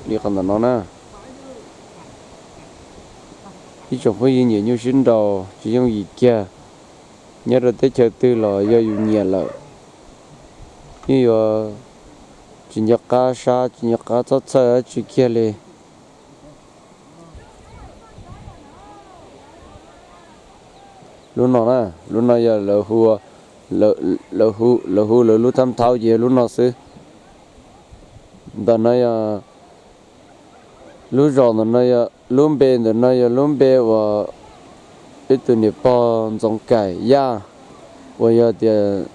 li qhov ntawm no na. Ib tsoom phooj ywg nyiam nyuj sib nraus tsis yooj yim kiag, nyob rau teb chaws twg los yog yus nyiam lawm, yeej yuav tsis nco qab sab tsis nco qab txhob txhawj dab tsi kiag li. Lub no na, lub no yog lawv hu, lawv hu lawv lub thab thaub ces yog lub no xwb. Ntawm no yog lub zos ntawm no, lub npe ntawm no yog lub npe uas ib tug niam pog Ntxoov Kaim Yaj uas yog tias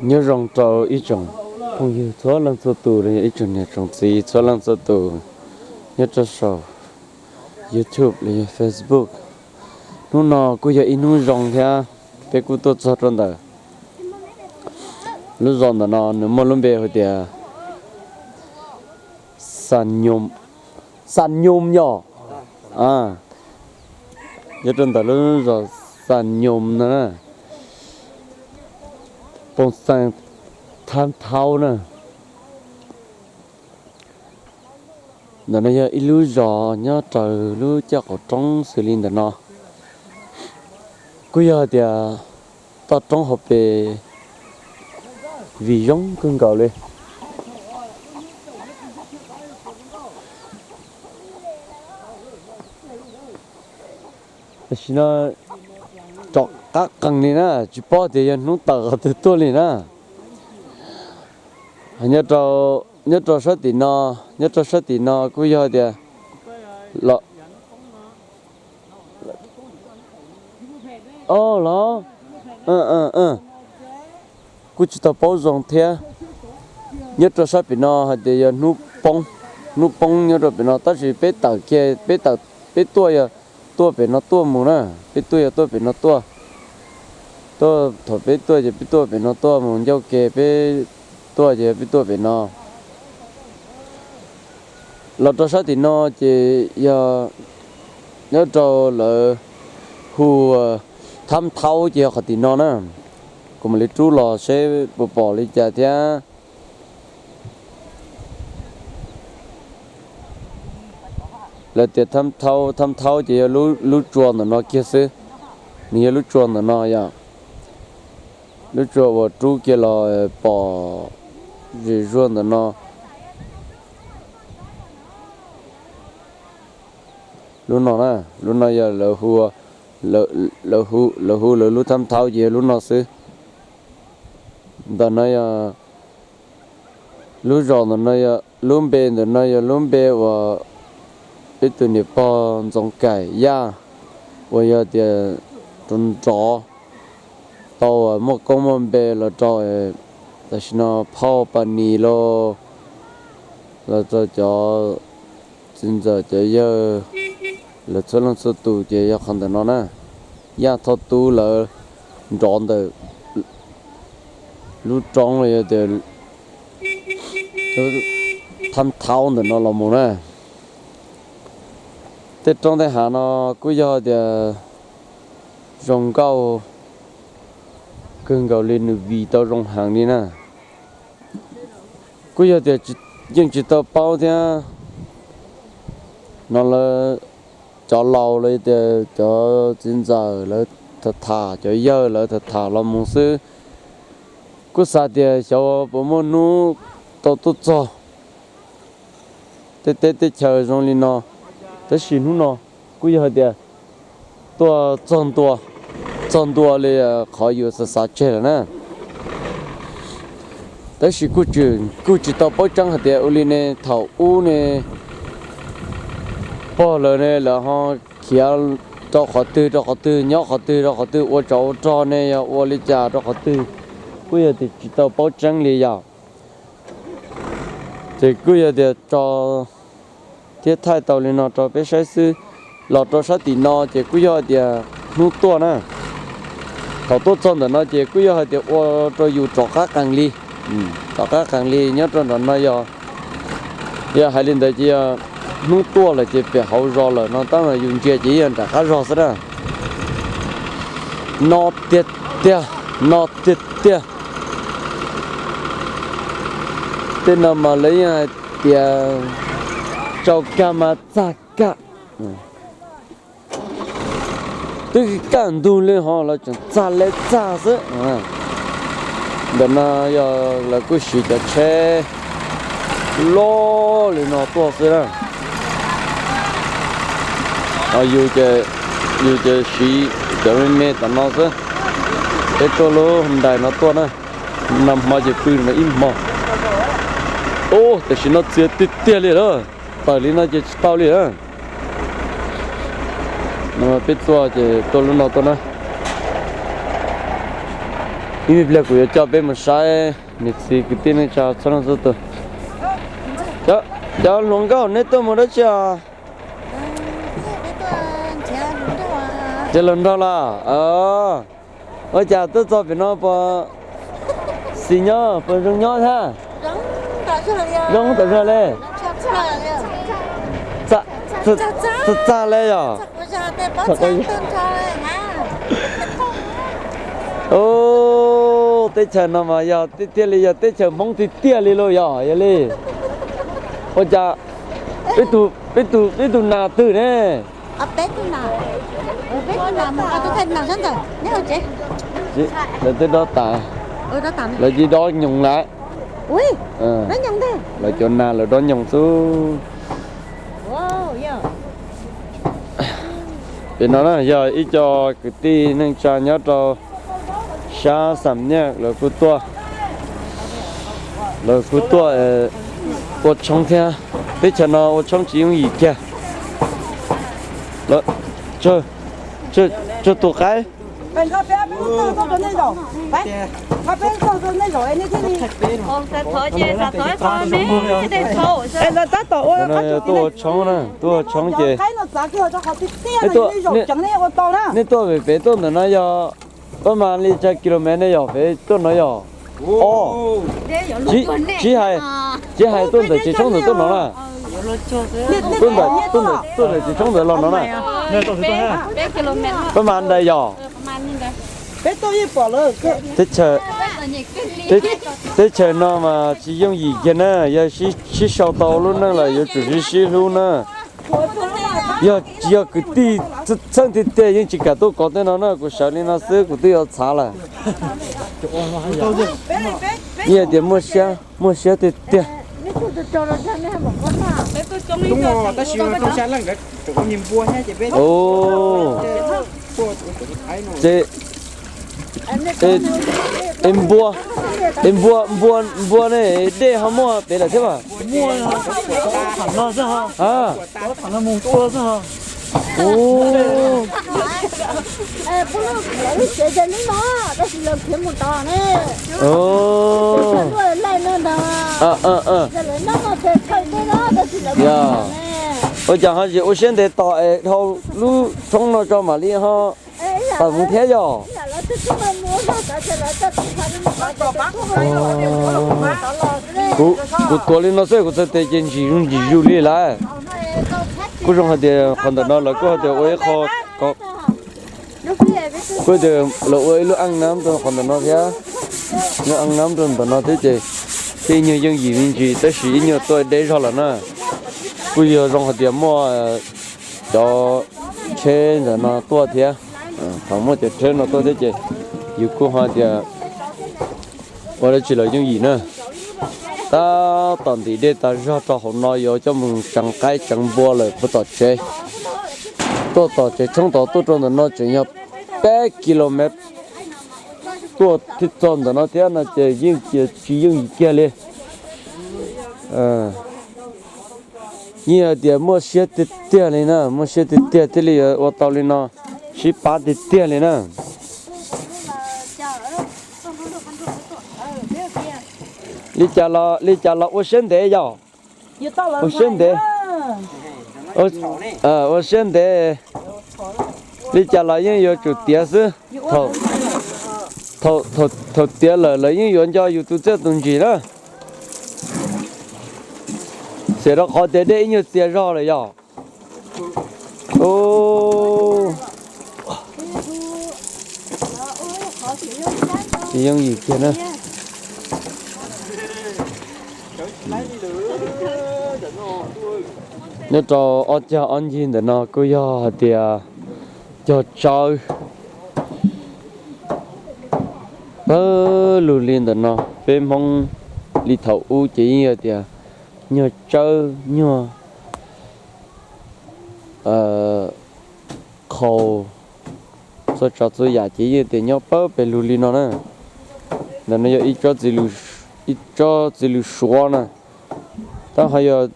nyob zoo rau ib tsoom phooj ywg txhua leej txhua tus los yog ib tsoom niam tsoom txiv txhua leej txhua tus nyob rau saum YouTube los yog Facebook. Hnub no kuj yog ib hnub zoo thiab, peb kuj tuaj txog rau ntawm lub zos ntawm no, nws muaj lub npe hu tias Xa Nyoos, Xa Nyoos yom. Nyob rau ntawm lub zos Xa Nyoos no na, Poo Xees Thab Thaub na. Ntawm no yog ib lub zos nyob raws lub caj qaum roob xws li ntawm no. Kuj yog tias toj roob hauv pes vim zoo kawg nkaus li. Tam sim no rov qab qees li na, tsis paub tias yog hnub tawm qhov twg tuaj li na. Nyob rau sab tim no, nyob rau sab tim no kuj yog tias los o los kuj tsis tau paub zoo thiab. Nyob rau sab pem no hais tias yog hnub poob, hnub poob nyob rau pem no tab sis peb tawm kiag peb tawm, peb tuaj yog tuaj pem no tuaj mus na, peb tuaj yog tuaj pem no tuaj, tuaj thaum peb tuaj ces peb tuaj pem no tuaj mus ncauj ke, peb tuaj ces peb tuaj pem no. Los rau sab tim no ces yog nyob rau lawv hu Thab Thaub ces yog qhov tim no na. Kuv mam li rub los seb puas pom li cas thiab. Lawv tias Thab Thaub ces yog lub tsua ntawm no kiag xwb. Nws yog lub tsua ntawm no yom, lub tsua uas rub kiag los pom zem zuag ntawm no. Lub no na, lub no yog lawv hu, lawv hu lawv lub Thab Thaub ces yog lub no xwb. Ntawm no yog lub zos ntawm no, lub npe ntawm no yog lub npe uas ib tug niam pog Ntxoov Kaim Yaj uas yog tias rov nrov tau muaj koob muaj npe los rau tam sim no phauj Paj Nis los, los rau cov txiv ntxawm cov yawg lawv txhua leej txhua tus ces yog qhov ntawm no na. Yaj Thoj Tub lawv nrov ntawm lub roob los yog tias Thab Thaub ntawm no los mus na. Tej roob tej hav no kuj yog tias zoo nkauj kawg nkaus li, nws vim tau zoo heev li na. Kuj yog tias yeej tsis tau paub thiab no, lawv cov laus los yog tias cov txiv ntxawm lawv tham tham, cov yawg lawv tham tham los mus xwb. Kuj xav tias xyov puas muaj hnub tau tuaj txog tej teb tej chaws zoo li no, tab sis hnub no kuj yog hais tias tuaj txog ntua, txog ntua li qhov yus xav xav tseg lawm na. Tab sis kuj tsis tau paub tseeb hais tias ua li ne, thaum ub ne pog lawv ne lawv ho khiav rau qhov twg rau qhov twg, nyob qhov twg rau qhov twg, ua tsov ua rog ne yog ua li cas rau qhov twg, kuj yog tias tsis tau paub tseeb li yom. Ces kuj yog tias tso thiab thaij tau li no rau peb saib xwb. Los rau sab tim no ces kuj yog tias hnub tuaj na. Thaum tuaj txog ntawm no ces kuj yog hais tias ua rau yus rov qab qees li, rov qab qees li nyob rau nram no yog, yog hais li ntawd ces yog hnub tuaj lawm ces pem hauv zos lawm no tab mas yus ntsia ces yog nram qab zog xwb na. No tiag tiag, no tiag tiag. Tej no mas lawv yeej hais tias tsaus kag mas txag kag. Twb kaj ntug li ho los tseem txag li txag xwb. Ntawm no yog lawv kuj siv cov tsheb loj li no tuaj xwb na. Yus ces, yus ces siv cov me me tom no xwb. Peb tuaj lub nrais no tuaj na, nag hmo ces pw no ib hmo. Ub, tam sim no txias tiag tiag li lawm, tawm li no ces tsis tau li lawm. Peb tuaj ces tuaj lub no tuaj na. Ib me pliag kuv yuav coj peb mus saib niam txiv kwv tij neej tsa txhua leej txhua tus. Cov hluas nkauj, neb tuaj mus dab tsi os? Nrhiav hluas nraug los? Ua cas tuaj txog pem no puas xis nyob, puas zoo nyob thiab? Zoo tam zog li. Txag txag li yom. Teb chaws no mas yog tiag tiag li, yog teb chaws Hmoob tiag tiag li lauj yog, yog li. Ua cas peb tug, peb tug nas twg ne? Lawv twb dob tas, lawv cia li dob nyoos lawm. Lawv cov nas lawv dob nyoos xwb. Pem no na yog ib co kwv tij neej tsa nyob rau sab Xam Nyaj, lawv kuj tuaj, lawv kuj tuaj ua tshoob thiab. Teb chaws no ua tshoob tsis yooj yim kiag. Tsawg tus qaib. Tuaj ua tshoob na, tuaj ua tshoob ces nej tuaj pem pem tuaj ntawm no yog pab mas li tsawg kilomev ne yog pem tuaj no yog? Tsis hais, tsis hais tuaj ntawm tsev tshoob ntawm tuaj no na. Tuaj ntawm, tuaj ntawm, tuaj ntawm tsev tshoob ntawd los no na. Pab mas ntais yog. Teb chaws, teb chaws no mas tsis yooj yim kiag na, yog sib sau tau lub neej lawm yuav tsum sib sib hlub na. Yog tsis yog kwv tij txheeb tiag tiag yeej tsis kam tuaj kov tej no na, kuv sawv li no xwb kuv twb yuav txhav lawm. Yeej hais tias muaj siab, muaj siab tiag tiag. Ces, es npua, npua, npua ne, dej ho muaj pem lawm thiab mas? Ua cas ho tsis ua siab ntev tos es dhau lub tshoob no tso mam li ho tawm mus thiab yog? Kuv tuav li no xwb kuv txhais tes ces ntsim zus ntsim zus li lawm. Kuj zoo hais tias qhov ntawm no lawv kuj hais tias ua ib qho, kuj tias lawv ua ib lub aj nab rau qhov ntawm no thiab, lub aj nab rau ntawm no thiab ces tej nyuag yooj yim me ntsis tab sis ib nyuag tuaj deb zog lawm na. Kuj yog zoo hais tias muaj cov tsheb ntawm no tuaj thiab, thaum muaj cov tsheb no tuaj thiab ces yus kuj ho tias ua dab tsi los yooj yim na. Tab tom ntim dej tas zog rau hauv no yuav coj mus tseev qaib tseev npua lawm puag tom tsev. Tuaj tom tsev tshoob tod tuaj rau ntawm no tseem yog peb kilomev. Tuaj thiaj txog ntawm no thiab no ces yeej tsis yooj yim kiag li. Yeej hais tias muaj siab tiag tiag li na, muaj siab tiag tiag thiaj li yuav ua tau li no, sib pab tiag tiag li na. Li cas los, li cas los ua siab ntev yog? Ua siab ntev, ua siab ntev. Li cas los yeej yuav tsum tiav xwb. Thaum tiav lawm lawv yeej yuav nco yus tus txiaj tus ntsig na. Xiam rau qhov tias dej ib nyuag txias zog lawm yog. Tsis yooj yim kiag na. Nyob rau ob cag ob ncig ntawm no kuj yog hais tias cog tsawb. Pawg lug li ntawm no peb Hmoob li thaum ub ces yeej yog tias nyuag tsawb nyuag qhaus, txhua tsav txhua yam ces yeej tias nyob pawg pes lug li no na. Ntawm no yog ib tsob txiv lws suav na, tab ho yog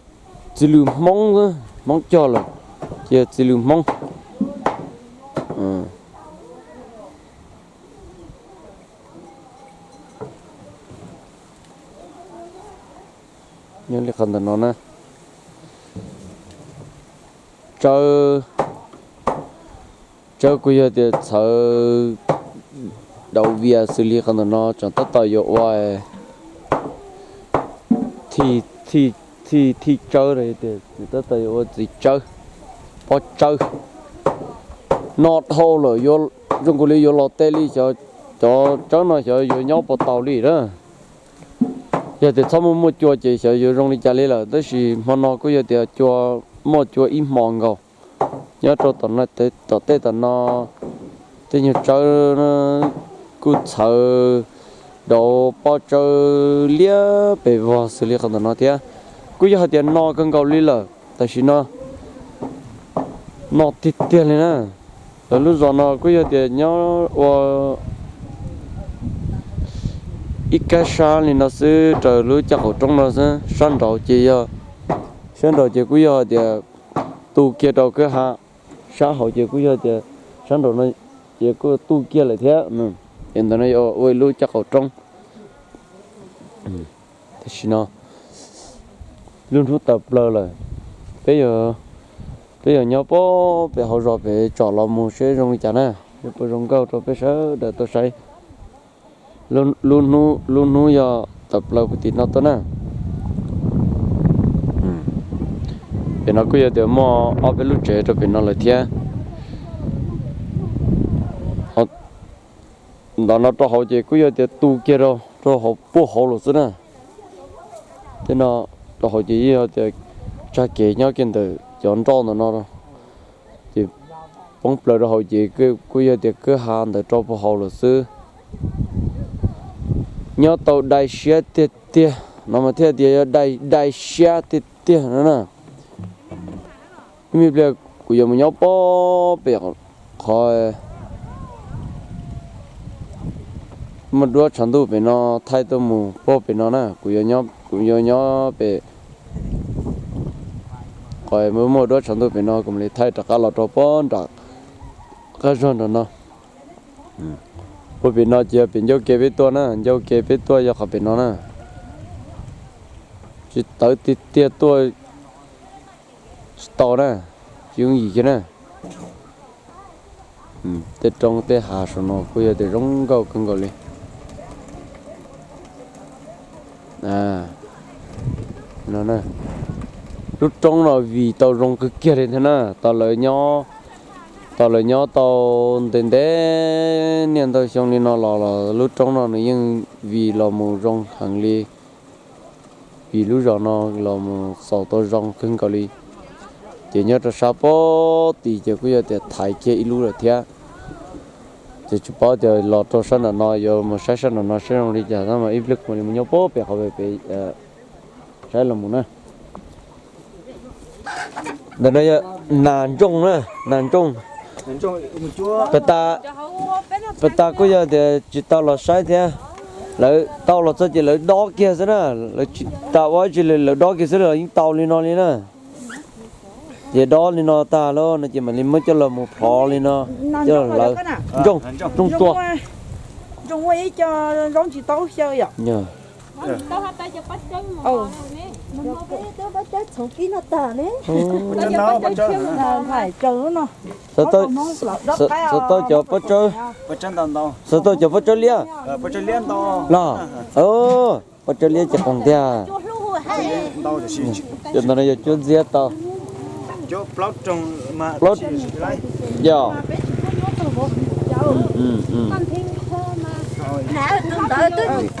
txiv lws Hmoob, Hmoob cog lawm ces yog txiv lws Hmoob. Nyob li qhov ntawm no na, tsawb, tsawb kuj yog tias txhawv daus vias xws li qhov ntawm no tseem tab tom yuav ua thij, thij tsawb, tab tom yuav ua txiv tsawb, pob tsawb. No dhau lawm, zoo nkaus li yuav los tej li, cov tsawb no xyov yuav nyob puas tau li na. Yog tias txhob muaj muaj cua ces xyov yuav zoo li cas li lawm, tab sis hmo no kuj yog tias cua, muaj cua ib hmos nkaus. Nyob rau tom tej tom no, tej nyuag tsawb kuj txhawv daus pob tsawb liab pes vog xws li qhov ntawm no thiab. Kuj yog hais tias no kawg nkaus li lawm, tam sim no no tiag tiag li na. Lawv lub zos no kuj yog tias nyob ua ib kab sab li no xwb, raws lub caj qaum roob no xwb. Sab nraud ces yog, sab nraud ces kuj yog tias tu kiag rau kwj ha, sab hauv ces kuj yog tias sab nraud no ces kuj tu kiag lawm thiab. Es ntawm no yog ua ib lub caj qaum roob. Tam sim no lub hnub tawm plaws lawm, peb, peb yuav nyob pem hauv zos pem tsom los mus seb zoo li cas na, yuav puas zoo nkauj rau peb sawv daws tau saib. Lub hnub yog tawm plaws puag tim no tuaj na. Pem no kuj yog tias muaj ob peb lub tsev rau pem no lawm thiab. Ntawm no rau hauv ces kuj yog tias tu kiag rau, rau hauv puag hauv lawm xwb na. Tej no rau hauv ces yeej yog tias tsag kev nyob kiag ntawm cov nroj ntawm no, ces poob plaws rau hauv ces kuj yog tias kwj ha ntawd rau puag hauv lawm xwb. Nyob tau dai siab tiag tiag no mas thiaj tias yog dai, dai siab tiag tiag no na. Ib me pliag kuv yuav mus nyob pem qhov muaj duab tshav ntuj pem no, thaij tuaj mus pem no na. Kuv yuav nyob pem qhov muaj duab tshav ntuj pem no, kuv mam li thaij rov qab los rau pem nram qab zog nram no. Puag pem no ces yog pem ncauj ke peb tuaj na, ncauj ke peb tuaj yog qhov pem no na. Tsis tawv tiag tiag tuaj tsis tau na, tsis yooj yim kiag na. Tej roob tej hav saum no kuj yog tias zoo nkauj kawg nkaus li. Lub roob no vim tau zoo kawg kiag li thiab na, tau lawv nyob, tau lawv nyob tau ntev ntev niaj ntau xyoo li no los los lub roob no nws yeej vim los mus zoo heev li. Vim lub zos no los mus xaus tau zoo kawg nkaus li. Ces nyob rau sab pem tid ces kuj yog tias thaiv kiag ib lub lawm thiab. Ces tsis paub tias los rau sab nram no yuav mus saib sab nram no saib zoo li cas tab mas ib pliag kuv mam li mus nyob pem qhov pem saib los mus na. Ntawm no yog nas ntsooj na, nas ntsooj. Pem tas kuj yog tias tsis tau los saib thiab. Lawv tau los txog ces lawv dob kiag xwb na, lawv tsis tas ua dab tsi li, lawv dob kiag xwb los yeej tau li no li na. Ces dob li no tag lawm no ces mam li muab coj los mus plhov li no, coj los hlawv. Ntsooj, ntsooj tua. Xav tau cov pob tsawb, xav tau cov pob tsawb liab los, pob tsawb liab ces qoos tiag. Cov ntawd no yog cuab ntxiab tau. Yog.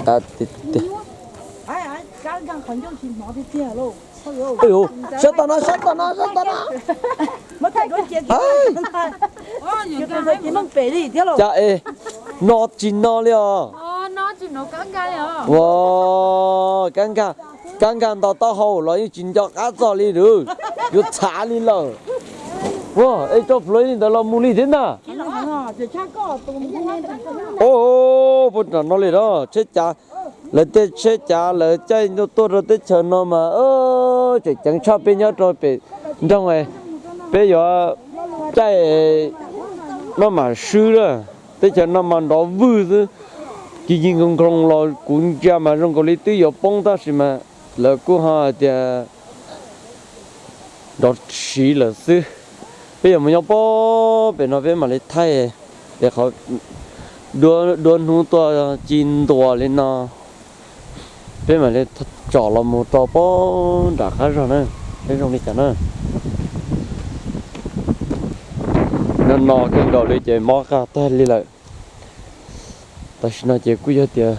Qab tiag tiag. Sab tom no, sab tom no, sab tom no. Cas es no tsis no li os? Ua, kab nkag nto taub hau los yeej tsis nco qab txog li lawm, yuav txhav li lawm. Ua, es tso pluav li ntawd los mus li thiab ntag. Ua, puag nram no li los tsheb cav, lawv tej tsheb cav lawv caij tuaj rau teb chaws no mas tseem ceev tshaj peb nyob rau pem nroog. Peb yuav caij maj mam swb lawm. Teb chaws no mas nrov vwg xwb, ci ci nkoos nkoos los kuv ntsia mas zoo nkaus li twb yuav poob tab sis mas lawv kuj ho hais tias nrov siv lawm xwb. Peb yuav mus nyob pem no peb mam li thaij, es qhov dua hnub tuaj ci ntuas li no, peb mam li tsom los mus rau pem nram qab zog na, peb zoo li cas na. No no kawg nkaus li ces mob qag tag li lawm. Tam sim no ces kuj yog tias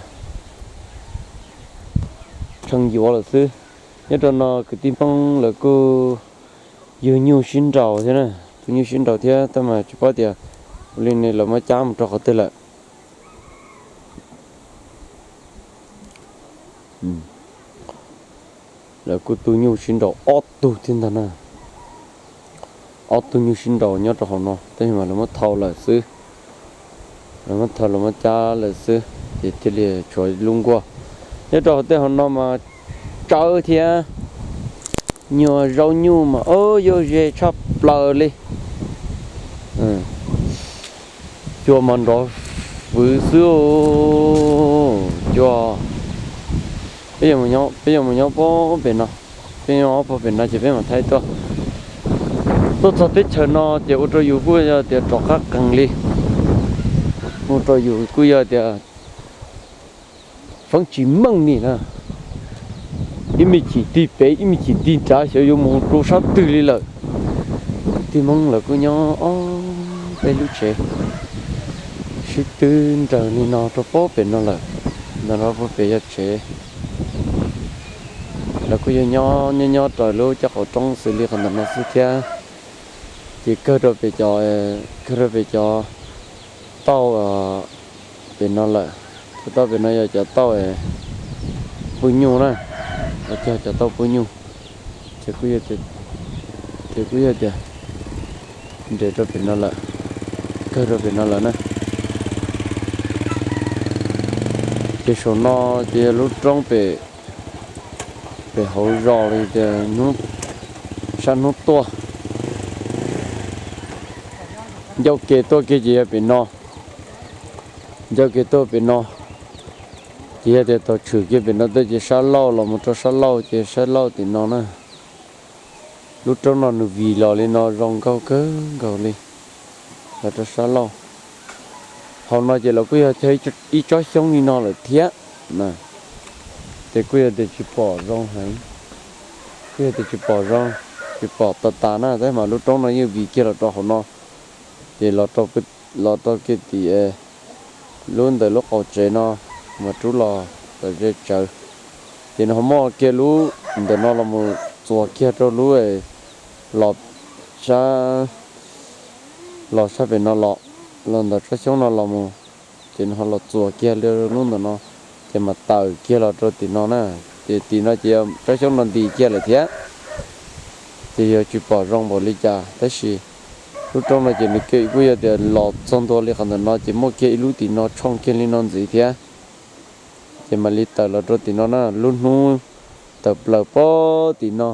tshee yuav lawm xwb. Nyob rau no kwv tij Hmoob lawv kuj yug nyuj sib nraus thiab na, tu nyuj sib nraus thiab tab mas tsis paub tias ua li ne lawv muab cab mus rau qhov twg lawm. Lawv kuj tu nyuj sib nraus ob tug thiab ntag na. Ob tug nyuj sib nraus nyob rau hauv no tab sis mas lawv muab thau lawm xwb. Lawv muab thau, lawv muab cab lawm xwb ces thiaj li tshuav lub nkuaj. Nyob rau hauv tej hauv no mas tsawb thiab, nyuag zaub nyuj mas yuav ze tshaj plaws li. Cua mas nrov fwv xwb. Cua, peb yuav mus nyob pem no, peb nyob pem no ces peb mam thaij tuaj. Tuaj txog teb chaws no ces ua rau yus kuj yog tias rov qab qees li, ua rau yus kuj yog tias feeb tsis meej li na. Ib me chim tig pem ib me chim tig nrad xyov yuav mus rau sab twg li lawm. Kwv tij Hmoob lawv kuj nyob ob peb lub tsev sib twb nraws li no rau pem no lawm. Ntawm no puag pem yog tsev. Lawv kuj yog nyob nyob nyob raws lub caj qhov roob xws li qhov ntawm no xwb thiab. Ces kawg rau pem cov, kawg rau pem cov tauj pem no lawm. Cov tauj pem no yog cov tauj pw nyuj na, cog cov tauj pw nyuj. Ces kuj yog tias nres rau pem no lawm, kawg rau pem no lawm na. Ces saum no ces yog lub roob pem, pem hauv zos li tias sab hnub tuaj. Ncauj ke tuaj kiag ces yog pem no, ncauj ke tuaj pem no. Ces yog tias thaum tshwm kiag pem no tuaj ces sab laug los mus rau sab laug ces sab laug tim no na. Lub roob no nws vim los li no zoo nkauj kawg nkaus li. Los rau sab laug, hauv no ces los kuj yog cog ib tsob xyoob li no lawm thiab. Ces kuj yog tias tsis pom zoo heev, kuj yog tias tsis pom zoo, tsis pom tas tas na, tab mas lub roob no yeej vim kiag los rau hauv no. Ces los rau kiag tim lub ntawm lub qaum tsev no mas rub los tom ze tsawv. Ces nws ho muaj kiag lub ntawm no los mus txuas kiag rau lub los sab, los sab pem no los, los ntawm tsob xyoob no los mus, ces nws ho los txuas kiag lub ntawm no, ces mas tawm kiag los rau tim no na. Ces tim no ces tsob xyoob no nti kiag lawm thiab. Ces yog tsis pom zoo npaum li cas tab sis lub roob no ces nws kuj yog tias los txog ntua li qhov ntawm no ces muaj kiag ib lub tim no tshooj kiag li no ntxiv thiab. Ces mam li tawm los rau tim no na, lub hnub tawm plaws pem tim no.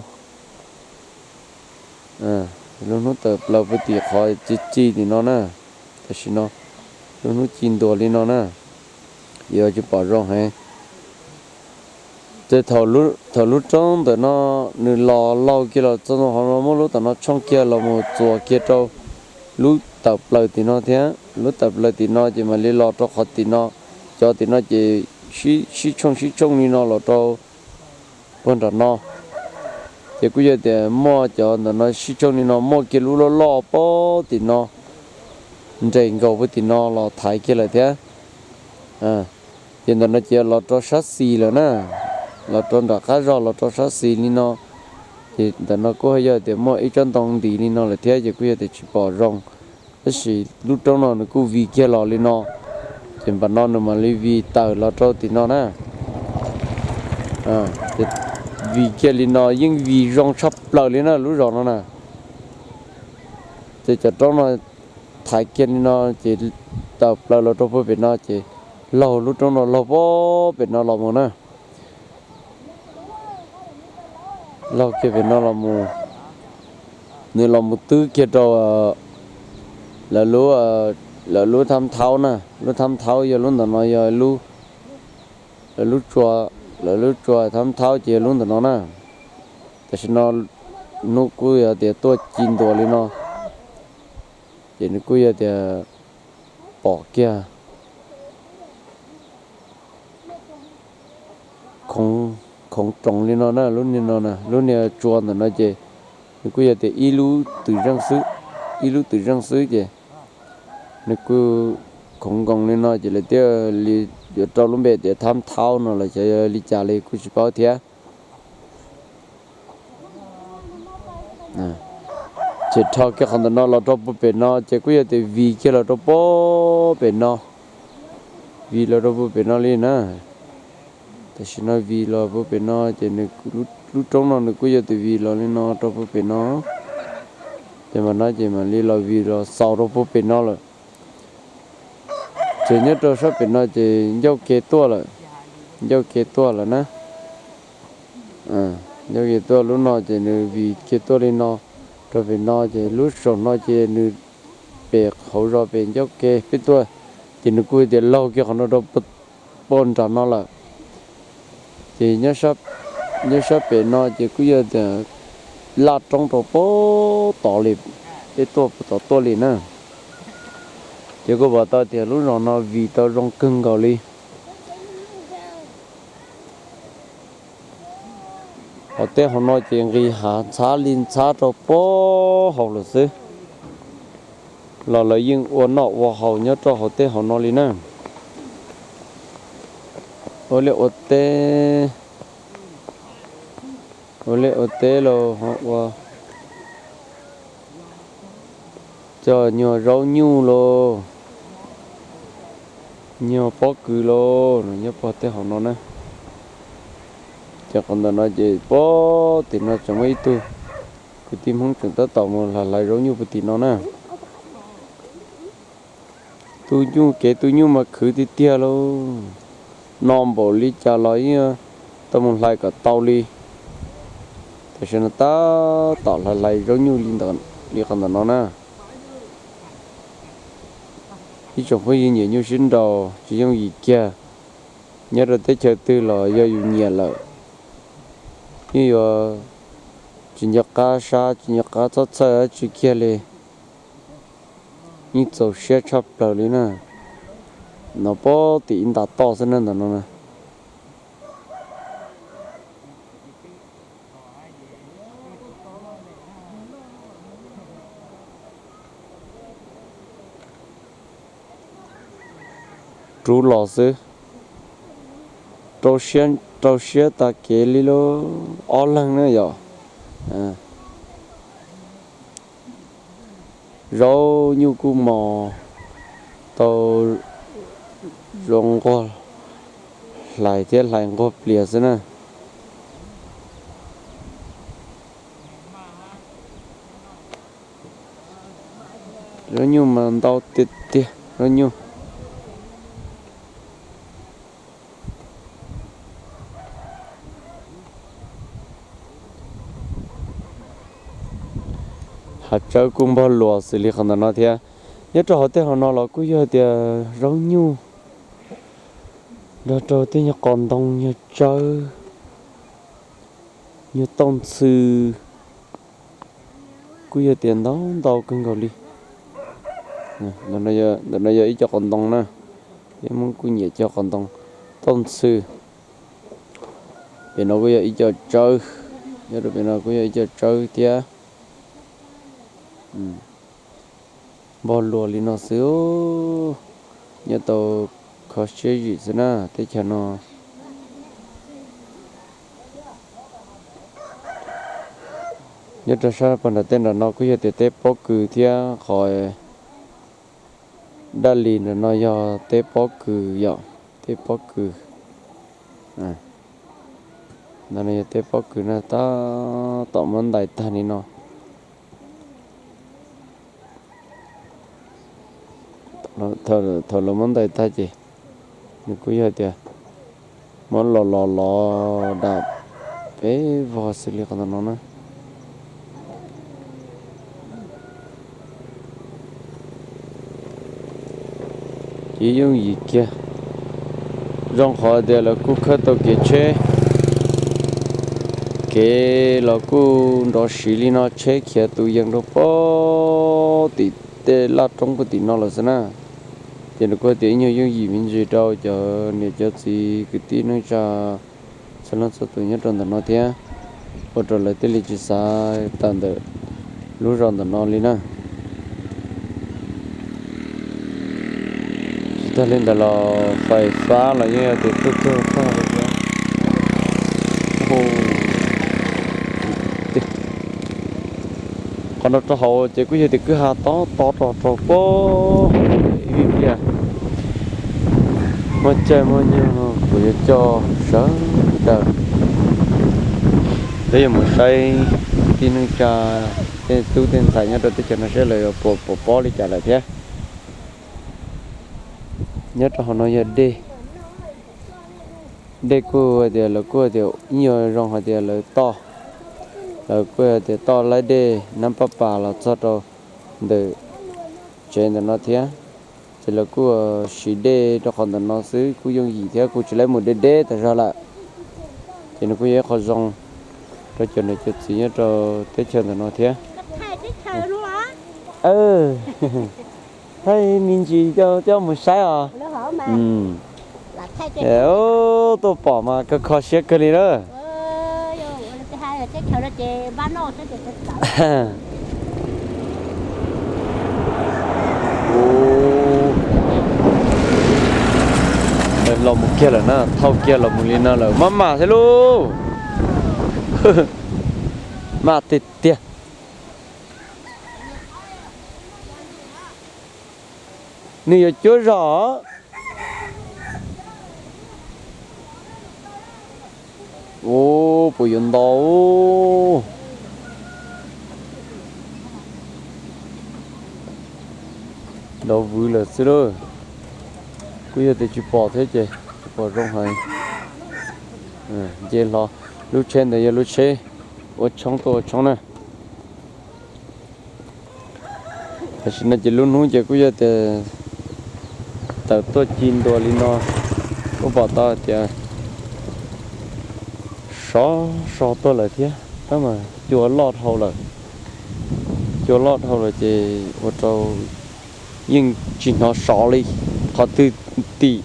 Lub hnub tawm plaws pem tim qhov ci ci tim no na. Tam sim no lub hnub ci ntuas li no na, yuav tsis pom zoo heev. Ces thaum lub roob ntawm no nws los laug kiag los txog hauv no muab lub tom no tshooj kiag los mus txuas kiag rau lub tawm plaws tim no thiab. Lub tawm plaws tim no ces mam li los rau qhov tim no, cov tim no ces sib tshooj sib tshooj li no los rau puag nram no. Ces kuj yog tias muaj cov ntawm no sib tshooj li no muaj kiag lub loj loj pem tim no, nres nkaus pem tim no los thaiv kiag lawm thiab. Ces ntawm no ces los rau sab xis lawm na. los rau nram qab zog los rau sab xis li no. Ces ntawm no kuj yog tias muaj ib tsob ntoo ntis li no lawm thiab ces kuj yog tias tsis pom zoo. Tab sis lub roob no nws kuj vig kiag los li no, ces npam no nws mam li vig tawm los rau tim no na. Vig kiag li no yeej vig zoo tshaj plaws li na lub zos no na. Ces cov roob no thaiv kiag li no ces tawm plaws los rau puag pem no ces laug lub roob no laug puag pem no los mus na. Laug kiag pem no los mus, nws los mus twb kiag rau lawv lub thab thaub na. Lub thab thaub yog lub ntawm no yog lub, lawv lub tsua, lawv lub tsua thab thaub ces yog lub ntawm no na. Tam sim no hnub kuj yog tias tuaj ci ntua li no, ces nws kuj yog tias pom kiag khoov roos li no na. Lub niag no, lub niag tsua ntawm no ces nws kuj yog tias ib lub twm zeej xwb, ib lub twm zeej xwb ces nws kuj khoov nkoos li no ces lawv thiaj li yuav rau lub npe tias thab thaub no los xyov yog li cas li kuj tsis paub thiab. Ces rho kiag qhov ntawm no los rau puag pem no ces kuj yog tias vig kiag los rau puag pem no, vig los rau puag pem no li na. Tam sim no vig los puag pem no ces nws, lub roob no nws kuj yog tias vig los li no rau puag pem no. Ces mam no ces mam li los vig los xaus rau puag pem no lawm. Ces nyob rau sab pem no ces ncauj ke tuaj lawm, ncauj ke tuaj lawm na. Ncauj ke tuaj lub no ces nws vig kiag tuaj li no rau pem no ces lub saum no ces nws pem hauv zos pem ncauj ke peb tuaj, ces nws kuj tias laug kiag qhov no rau puag nram no lawm. Ces nyob sab pem no ces kuj yog tias laj roob rau puag tod li, peb tuaj puag tod tuaj li na. Ces kuj pom tau tias lub zos no vig tau zoo kawg nkaus li. Hauv teb hauv no ces nqis hav ntxhab li ntxhab rau puag hauv lawm xwb, los lawv yeej ua noj ua haus nyob rau hauv teb hauv no li na. Ua liaj ua teb, ua liaj ua teb los ho ua cog nyuag zaub nyuj los, nyuag pob kws los nyob puag teb hauv no na. Ces qhov ntawm no ces puag tim no tseem muaj ib tug kwv tij Hmoob tseem tab tom mus hlais hlais zaub nyuj puag tim no na. Tu nyuj kev tu nyuj mas khwv tiag tiag lauj. No npaum li cas los yeej tau mus hlais kom tau li. Tam sim no tab tom hlais hlais zaub nyuj li qhov ntawm no na. Ib tsoom phooj ywg nyiam nyuj sib nraus tsis yooj yim kiag, nyob rau teb chaws twg los yog yus nyiam lawm, yeej yuav tsis nco qab sab tsis nco qab txhob txhawj dab tsi kiag li. Yeej txaus siab tshaj plaws li na. No puag tim ib nta toj xwb na ntawm no na. Rub los xwb, rau siab tag kev li lauj, ob leeg na yom. Zaub nyuj kuj mos tau zoo nquag, hlais thiab hlais nquag plias xwb na. Zaub nyuj mas ntau tiag tiag zaub nyuj. Hav tsawb kuj npog luas xws li qhov ntawm no thiab. Nyob rau hauv tej hauv no los kuj yog tias zaub nyuj nrog rau tej nyuag qos ntoo, nyuag tsawb, nyuag tooj ntxhw, kuj yog tias ntau ntau kawg nkaus li. Ntawm no yog ib co qos ntoo na, peb Hmoob kuj nyiam cog qos ntoo, tooj ntxhw. Pem no kuj yog ib co tsawb, nyob rau pem no kuj yog ib co tsawb thiab. Npog luas li no xwb, nyob tau kho siab zim xwb na teb chaws no. Nyob rau sab puag nram tej nram no kuj yog tias teb pob kws thiab qhov daj li nram no yog teb pob kws yom, teb pob kws. Ntawm no yog teb pob kws na, tab tom muab ntais tag li no. Thaum lawv muab ntais tag ces nws kuj yog tias muab los los los dam peb vog xws li qhov ntawm no na. Ces yooj yim kiag, zoo qhov tias lawv kuj khawb tau kev tsheb, kev los kuj nrov siv li no, tsheb khiav tus yees rau pem tim tej laj roob puag tim no lawm xwb na. Ces nws kuj tias ib nyuag yooj yim me ntsis rau cov niam cov txiv kwv tij neej tsa txhua leej txhua tus nyob rau ntawm no thiab, ua rau lawv thiaj li tsis xav tawm ntawm lub zos ntawm no li na. Tsis tag li ntawd los fais fab los yeej yog tias tuaj tuag tag li thiab. Qhov no rau hauv ces kuj yog tias kwj ha tob tob rau rau pem ib vij pliag. Muaj caij muaj nyoog no kuv yuav coj sawv daws peb yuav mus saib kwv tij neej tsa, tej tub tej ntxhais nyob rau teb chaws no saib lawv yuav pom pob li cas lawm thiab. Nyob rau hauv no yog dej. Dej kuj hais tias lawv kuj hais tias ib nyuag zoo hais tias lawv toj, lawv kuj hais tias toj laib dej nab paj pas los txog rau ntawm tsev ntawm no thiab. Ces lawv kuj siv dej rau qhov ntawm no xwb kuj yooj yim thiab kuj tsis laib mus deb deb tas zog lawm. Ces nws kuj yog ib qho zoo rau cov niam cov txiv nyob rau teb chaws ntawm no thiab. Thaij me ntsis coj mus saib os. Tuaj pom mas kho kho siab kawg li na. Los mus kiag lawm na, thauj kiag los mus li no lawm maj mam thiab lauj. Maj tiag tiag. Nws yuav cuab zog. Ua puas yuav ntau. Ntau vwv lawm xwb lauj. Kuj yog tias tsis pom thiab ces tsis pom zoo heev. Nce hlo, lub tsheb ntawd yog lub tsheb ua tshoob tuaj ua tshoob na. Tam sim no ces lub hnub ces kuj yog tias tawm tuaj ci ntua li no, kuj pom tau tias sov so tuaj lawm thiab, tab mas cua loj dhau lawm. Cua loj dhau lawm ces ua rau yeej tsis hnov sov li. Qhov twg tim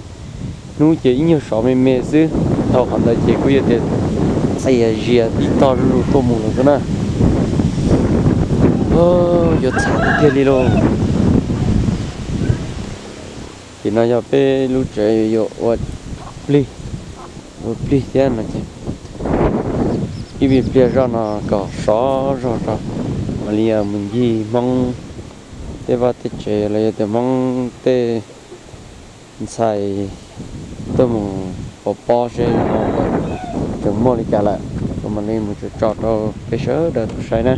hnub ces ib nyuag sov me me xwb, dhau qhov ntawd ces kuj yog tias txias zias tib tog zuj zus tuaj mus lawm xwb na. Yuav txhav tiag tiag li lauj. Tim no yog peb lub tsev yuav ua plig, ua plig thiab no ces ib vij pliag zoj no kom sov zog rau mam li mus ncig Hmoob tej vaj tej tsev los yog tias Hmoob tej ntxhais tuaj mus pov pob seb tseem muaj li cas lawm, kuv mam li mus tso tso rau peb sawv daws tau saib na.